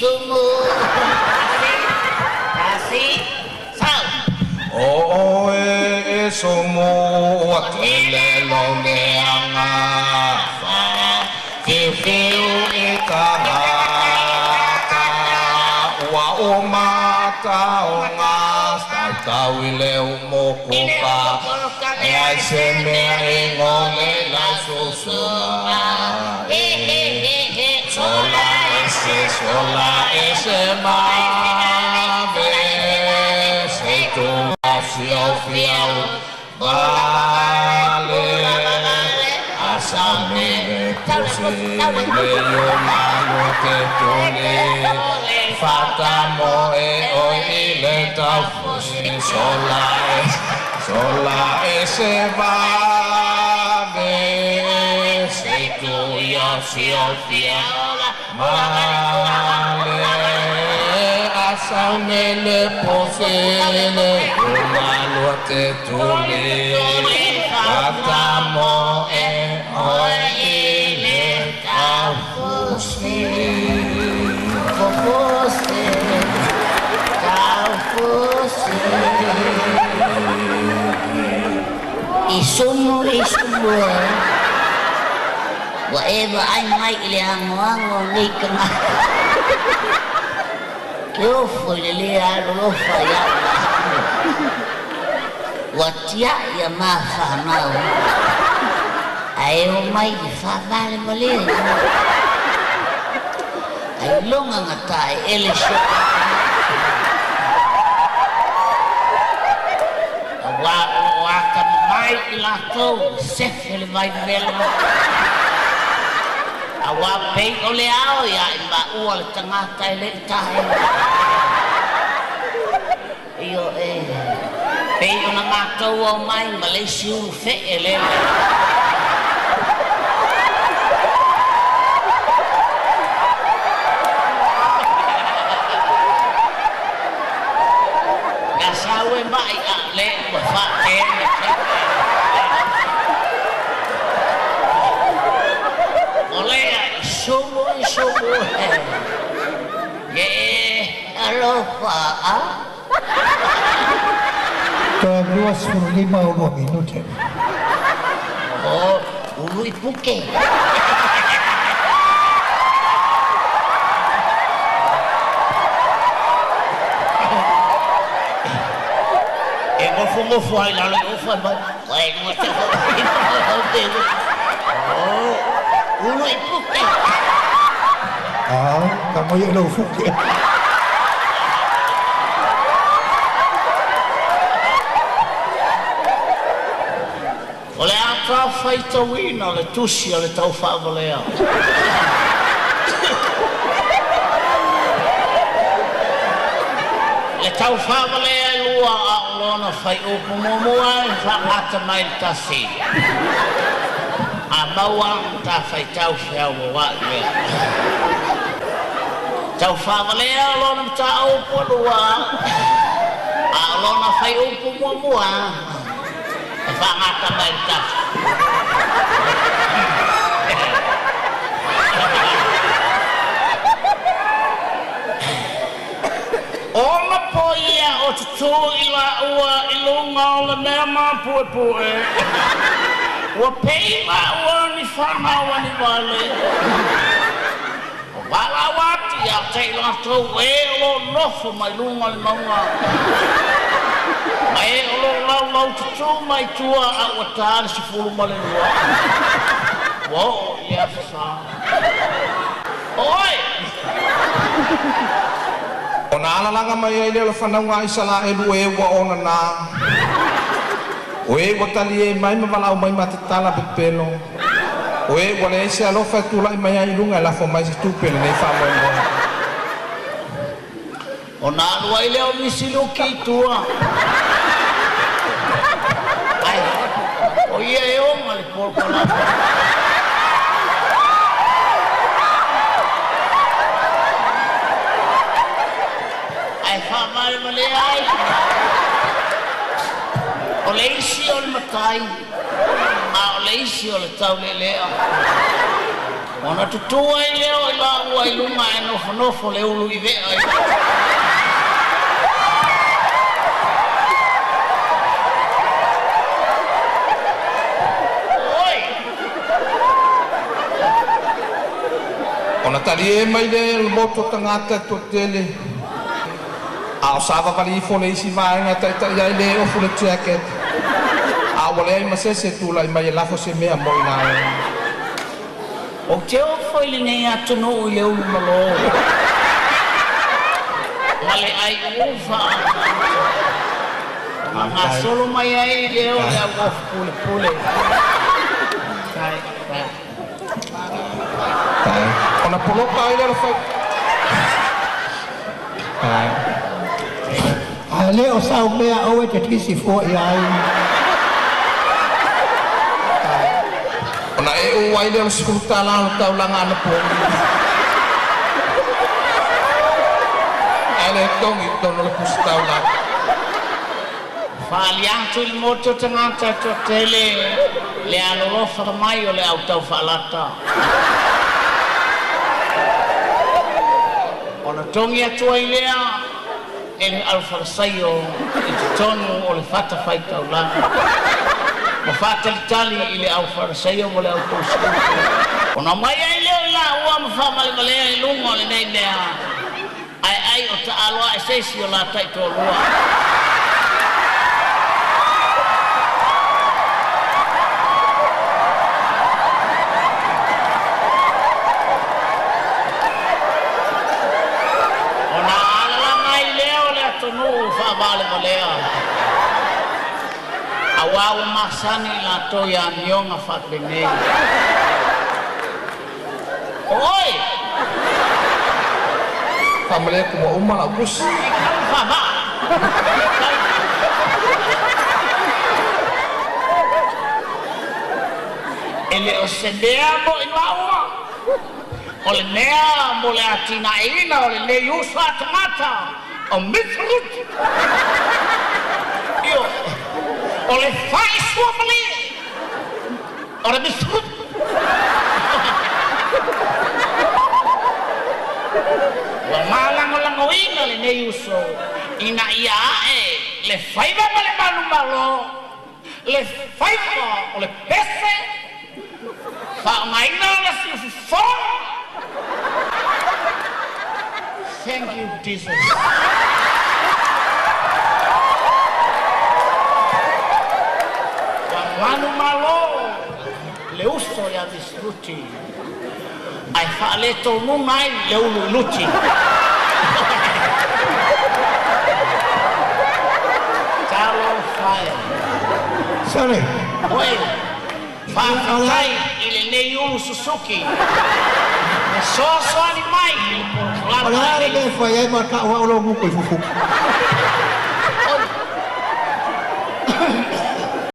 Isumu. Tasi, sau. O oe e somo ua tele lou leaga Fiufiu i tagata Ua uma taoga Tautau i le umukuka E ai se mea e gole lau susuga He he he he. Sola ese, sola ese mave Se tu fiau vale Asame pose le yo malo te tole Fata moe oi i le taufusi Sola ese, sola ese vave Se tu ia fiau male Asaunele posele Umalua te tule Fata moe oi i le taufusi. Fofose, taufose. Isumu, isumu e. Ua e vaai mai i le agoago o nei tagata. Ke ofo i le lē alolofa ia'u Ua tia'i a mafanau. Ae o mai i faavalevalea Ailoga gataeele si o Auā o loo atamamai i latou sefe le vaivela. Auā pei o le ao ia i maua le tagata e le'i taea. Ioe, pei ona matou aumai ma le isi ulu fe'e lele. Na sau e ma'i a o lea ua fa'atena sefe. O lea isumu isumu e. Ie alofa a. Toe 25 o lua minute. O ulu i puke. E gofogofo ai lalo i ofa mai. Oe lua te O ulu i puke. Ah, ka moi e lau fuke. O le atoa faitauina o le tusi o le taufaavalea. Le taufaavalea e lua a o lona faiupu muamua e faagata mai le tasi. A maua ta faitau feauaua'i lea. Taufaavalea o lona mataupu e lua a o lona faiupu muamua e faagata mai le tasi. Ona po ia o tutū i laua i luga o le mea mapuepue. Ua pei laua ni fanau a ni vale. O valaau atu ia te i latou e o loo nofo mai luga o le mauga. Ma e o loo laulau tutū mai tua a ua tā le 12. Ua oo i le aso sa. O oe! Ona alalaga mai ai lea o le fanauga a Isalaelu o e ua onanā, o e ua taliē mai ma valaau mai ma tatala pepelo, o e ua leai se alofa e tula'i mai ai i luga e lafo mai se tupe i lenei faamoemoe. Ona alu ai lea o Misi Luki i tua. Ai, o ia e oga le polokalame. Ae faavalevalea ai. O le isi o le matai, a o le isi o le taulelea. Ona tutū ai lea o i laua i luga ae nofonofo le ulu i vea i Oi! Ona taliē mai lea e le motu o tagata e toatele a o savavali ifo le isi vaega e taʻitaʻi ai lē ofu le jacket a ua leai ma se isi e tulaʻi mai e lafo se mea mo i laua. Ou te ofo i lenei atunuu i le ulu malo ma le ai ufa ona gasolo mai ai lea o le au ofu pulepule. Tai, tai. Tai. Ona poloka ai lea o le fai. Tai. A le o sau mea aua e te tisi fua i ai. Ona eʻu ai lea o le $10 o le taulaga anapogi ae le togi i totonu o le pusi taulaga. Faali atu i le motu o tagata e toatele le alolofa mai o le au taufaalata. Ona togi atu ai lea e le alofalasaio i totonu o le fatafaitaulaga ma faatalitali i le aufalasaio ma le autosiupu. Ona mai ai lea o i laua ma faamalemalea i luga o lenei mea ae ai o taalo ae se isi o la taitoalua. Ona alalaga ai lea o le atunuu faavalevalea auā ua masani i latou i amioga faapenei. O oe! Faamalie atu ua uma lau tusi. Faavaa. E le o se mea mo i maua, o le mea mo le atinaeina o lenei uso a tagata o Miss Ruti. Ioe, o le faisuamalie o le Miss Ruti. Ua malagolagoina lenei uso ina ia ae le faiva ma le manumalo, le faiva o le pese, faaaogaina le siufofoga. Thank you, Jesus. Ua manumalo le uso iā Miss Ruti ae faaletonuga ai le uluiluti. Talofa e. Sorry. Oe, faafetai i lenei ulu Susuki e soasoani mai i le O le polokalame a le lenei. mea e fai ai ma tau au lou gutu i fufuki.